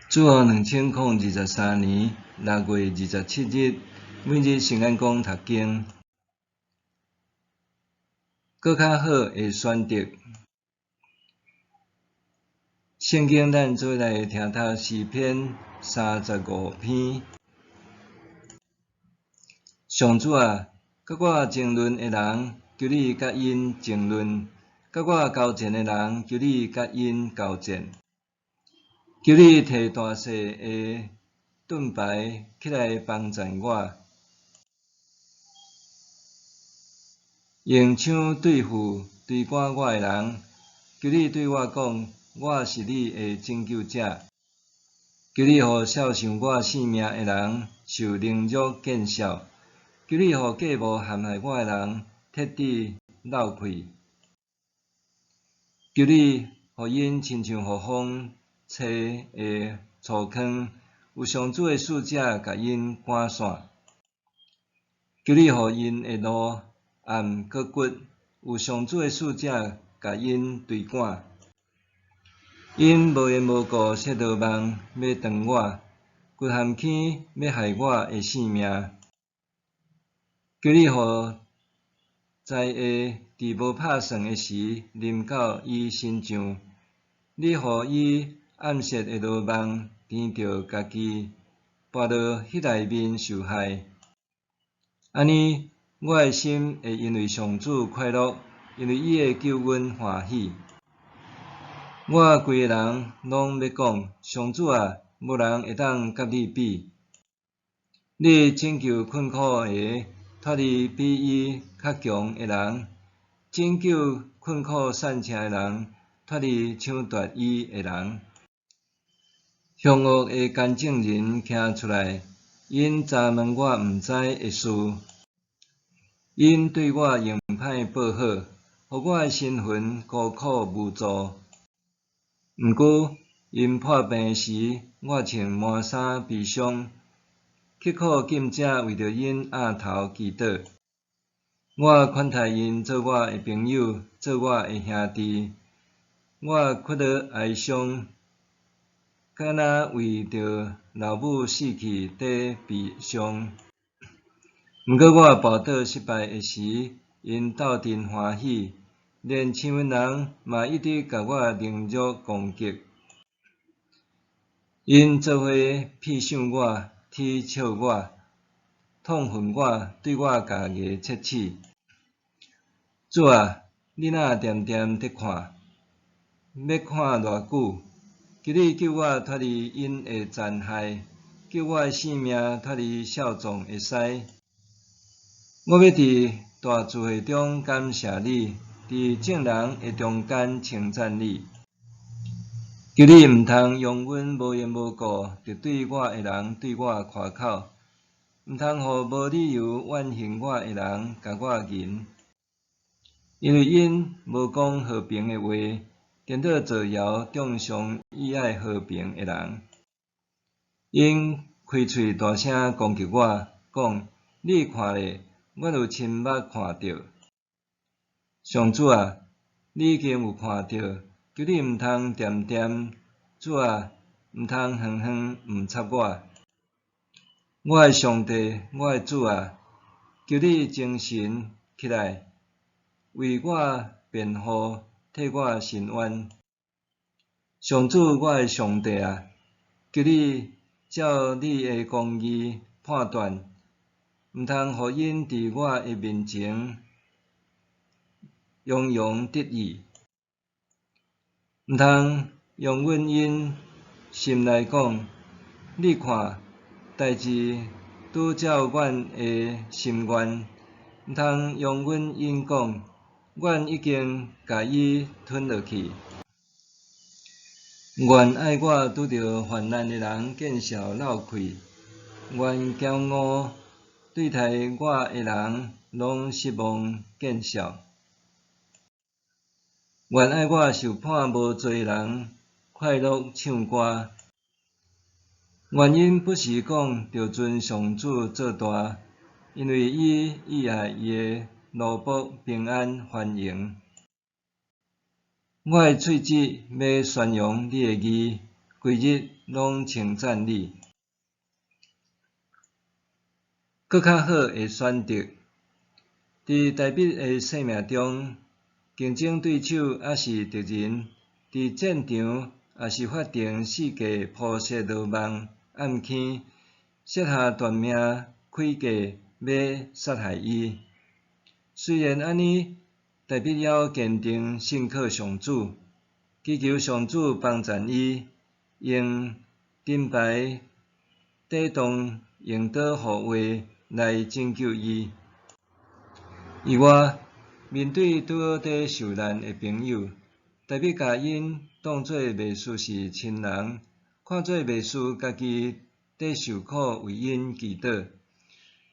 主後2023年6月27日，每日聖安講讀經，閣較好的選擇。聖經咱做伙來聽讀詩篇35篇。上主啊，佮我爭論的人，求你佮𪜶爭論；佮我交戰的人，求你佮𪜶交戰。求你提大細的盾牌起來幫贊我，用槍對付追趕我的人。求你對我講，我是你的拯救者。求你予肖想我性命的人受凌辱見笑。求你予計謀陷害我的人徹底落氣。求你予𪜶親像予風吹的粗糠，有上主的使者共𪜶趕散。求你予𪜶的路暗閣骨，有上主的使者共𪜶追趕。𪜶無緣無故設羅網欲斷我，掘陷坑欲害我的性命。求你予災禍佇無拍算的時臨到伊身上，你予伊暗設的羅網纏著家己，跋落彼內面受害。按呢，我的心會因為上主快樂，因為伊的救恩歡喜。我規个人攏欲講，上主啊，無人會當佮你比。你拯救困苦的，脫離比伊較強的人；拯救困苦散赤的人，脫離搶奪伊的人。兇惡的監證人徛出來，𪜶查問我毋知的事。𪜶對我用歹報好，予我的神魂孤苦無助。毋過，𪜶破病時，我穿麻衫悲傷，刻苦禁食，為著𪜶額頭祈禱。我款待𪜶做我的朋友，做我的兄弟。我哭樂哀傷，敢若為著老母死去佇悲傷。毋過我跋倒失敗的時，𪜶鬥陣歡喜，連親阮人嘛一直共我凌辱攻擊。𪜶做伙戲想我，恥笑我，痛恨我，對我咬牙切齒。主啊，你若恬恬佇看，欲看偌久？求你救我脫離𪜶的殘害，救我的性命脫離少壯的鱔。我欲佇大聚會中感謝你，佇眾人的中間稱讚你。求你毋通容忍無緣無故敵對我的人對我誇口，毋通予無理由怨恨我的人共我淫，因為𪜶無講和平的話，顛倒造謠中傷意愛和平的人。𪜶開喙大聲攻擊我，講：你看咧，阮有親目看著。上主啊，你已經有看著，求你毋通恬恬，主啊，毋通遠遠毋插我。我的上帝，我的主啊，求你精神起來，為我辯護，替我伸冤。上主，我的上帝啊，求你照你的公義判斷，毋通予𪜶佇我的面前洋洋得意，毋通容忍𪜶心內講：你看，代誌拄照阮的心願，毋通容忍𪜶講：阮已經共伊吞落去。願愛我拄著患難的人見笑落氣，願驕傲對待我的人攏失望見笑。願愛我受判無罪的人快樂唱歌。願𪜶不時講，著尊上主做大，因為伊意愛伊的奴僕平安繁榮。我的喙舌欲宣揚你的義，規規日攏稱讚你。閣較好的選擇，佇大衛的生命中，競爭對手抑是敵人，佇戰場抑是法庭四界鋪設羅網暗坑，設下斷命詭計欲殺害伊。雖然按呢，大衛猶堅定信靠上主，祈求上主幫贊伊，用盾牌抵擋用刀予話來拯救伊。以外，面對拄好佇受難的朋友，大衛共𪜶當做袂輸是親人，看做袂輸家己佇受苦為𪜶祈禱。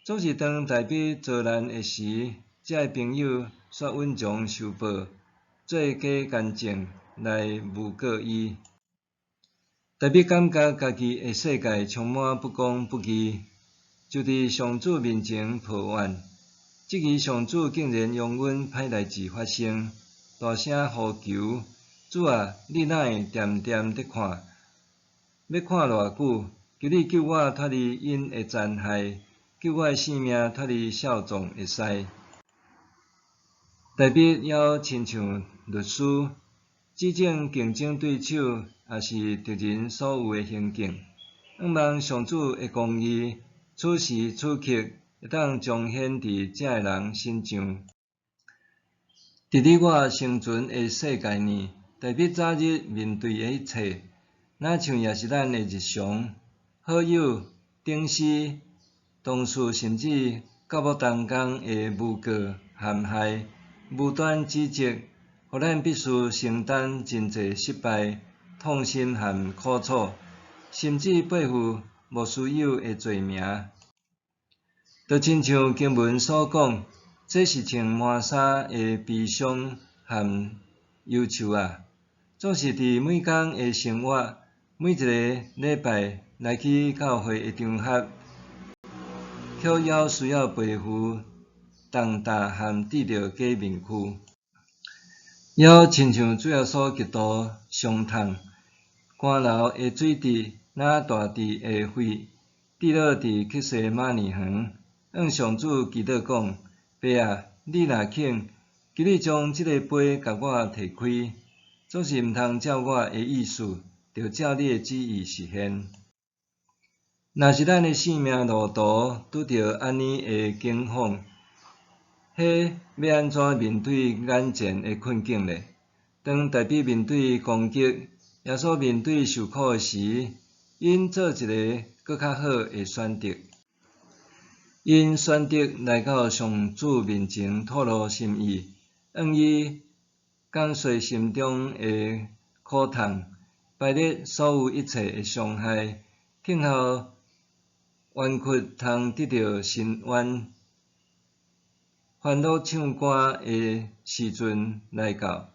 總是當大衛遭難的時，這个朋友煞隱藏收報，做假見證來誣告伊。大衛感覺家己的世界充滿不公不義，就佇上主面前抱怨。這時上主竟然容忍歹代誌發生，大聲呼求：主啊，你哪會恬恬佇看？欲看偌久？求你救我脫離𪜶的殘害，救我的性命脫離少壯的鱔。大衛猶親像律師，指證競爭對手抑是敵人所有的行徑，向望上主的公義，此時此刻會當彰顯佇這个人身上。佇你我生存的世界內，大衛早日面對的一切，若像也是咱的日常，好友、頂司、同事，甚至甲無同工的誣告、陷害、無端指責，予咱必須承擔真濟失敗、痛心和苦楚，甚至背負莫須有的罪名。就親像經文所講，這是穿麻紗的悲傷和憂愁啊！總是佇每工的生活，每一个禮拜來去教會的場合，卻猶需要背負重擔和戴著假面具。猶親像主耶穌基督傷痛，乾流的水滴，若大滴的血，滴落佇客西馬尼園，向上主祈禱講：爸啊，你若肯，求你將這个杯共我提開，總是毋通照我的意思，著照你的旨意實現。若是咱的生命路途拄著按呢的境況，彼欲按怎面對眼前的困境呢？當大衛面對攻擊，耶穌面對受苦的時，𪜶做一个閣較好的選擇。𪜶選擇來到上主面前吐露心意，向伊講說心中的苦痛，排列所有一切的傷害，聽候冤屈通得著伸冤、歡樂唱歌的時陣來到，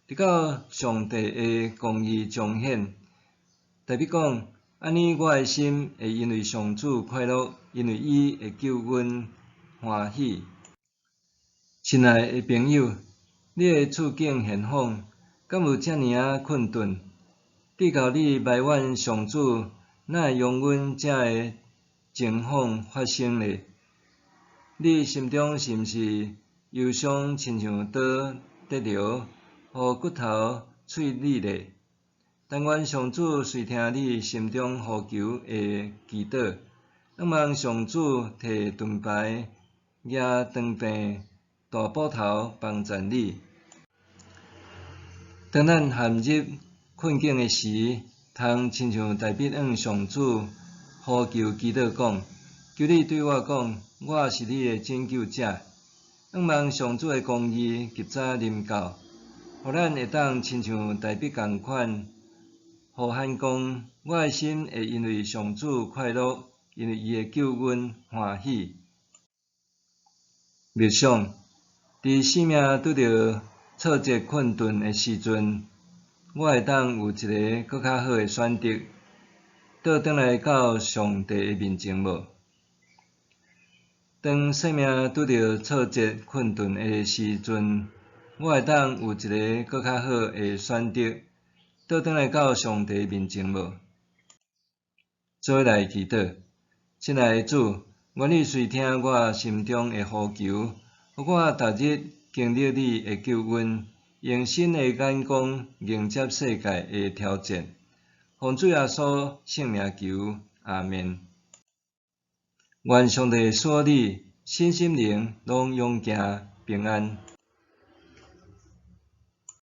直到上帝的公義彰顯。大衛講：按呢，我的心會因為上主快樂，因為伊的救恩歡喜。親愛的朋友，你的處境現況，敢有遮爾仔困頓？直到你埋怨上主，哪會容忍這个情況發生呢？你心中是毋是憂傷，親像刀拮著，予骨頭碎裂咧？但願上主垂聽你心中呼求的祈禱，向望上主提盾牌、舉長柄、大斧頭幫贊你。當咱陷入困境的時，通親像大衛向上主呼求祈禱講：求你對我講，我是你的拯救者。向望上主的公義及早臨到，予咱會當親像大衛仝款呼喊講：我的心會因為上主快樂，因為伊的救恩歡喜。默想，佇生命拄著挫折困頓的時陣，我會當有一个閣較好的選擇，倒轉來到上帝的面前無？當生命拄著挫折困頓的時陣，我會當有一个閣較好的選擇，倒轉來到上帝面前無？做伙來祈禱，親愛的主，願你垂聽我心中的呼求，予我逐日經歷你的救恩，用新的眼光迎接世界的挑戰。奉主耶穌聖名求，阿們。願上帝賜予你身心靈攏勇健平安。